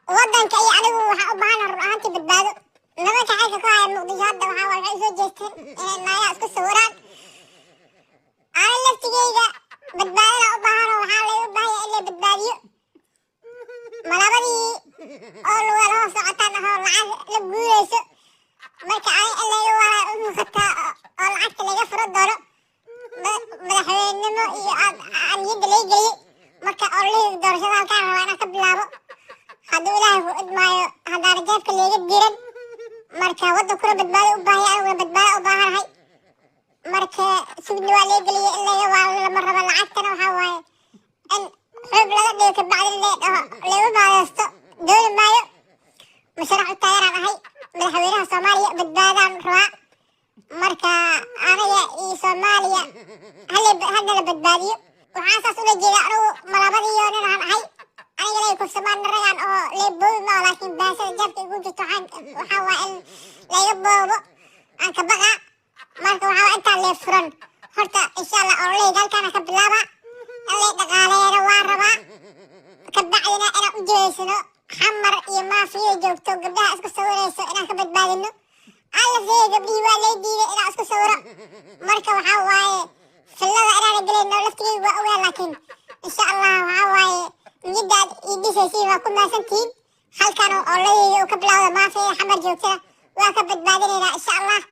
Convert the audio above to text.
Waddanka iyo anigu waxaan u baahana run ahaantii badbaado. Nimanka xilka ku haya Muqdisho hadda waxay usoo jeesteen inay naagaha isku sawiraan. Ani laftigeyga badbaadada u baahan oo waxaa laygu baahanya in la badbaadiyo. Malabadii oo lugaal hoos socotaan ahoo lacag la guurayso. Marka ani in layga walaa u muuqataa oo lacagta laga furo doono madaxweynenimo iyo aan niyadda lay geliyey. Marka ololihii doorashada halkaan rabaa inaan ka bilaabo, hadduu Ilaahay ku idmaayo, haddaana jeebka layga diran. Marka waddankuna badbaado u baahaya, aniguna badbaado u baahanahay. Marka sugni waa lay geliyey, in layga waalo lama rabo. Lacagtana waxaa waaye in xoob laga dhigo, kabacdi in dhaho laygu maadeysto dooni maayo. Musharax u taageeraan ahay madaxweynaha Soomaaliya, badbaadaan rabaa. Marka aniga iyo Soomaaliya hana la badbaadiyo. Waxaan saas ula jeedaa, anigu malabadiyo nin aan ahay, aniga lay kufsamaan ragaan oo lay boobi mao, laakiin baasada jeebka igu jirto waxaa waa in layga boobo aan ka baqaa. Marka waxaa waa intaan lee furan horta, insha Allah, ololahayga halkaana ka bilaaba. In lay dhaqaaleeyana waa rabaa, kabacdina inaan u jeedsano Xamar iyo maafiyada joogto, gabdhaha isku sawirayso inaan ka badbaadino. Alla fiiya, gabdhihii waa lay diiday inaan isku sawiro. Marka waxaa waaye fillada inaana gelayno laftigeyga waa ogaa, laakiin insha Allah waxaa waaye niyadda aad ii dhisaysiin waa ku mahadsantihiin. Halkan oo ololahayga uu ka bilowda, maafiyada Xamar joogtada waa ka badbaadinaynaa, insha Allah.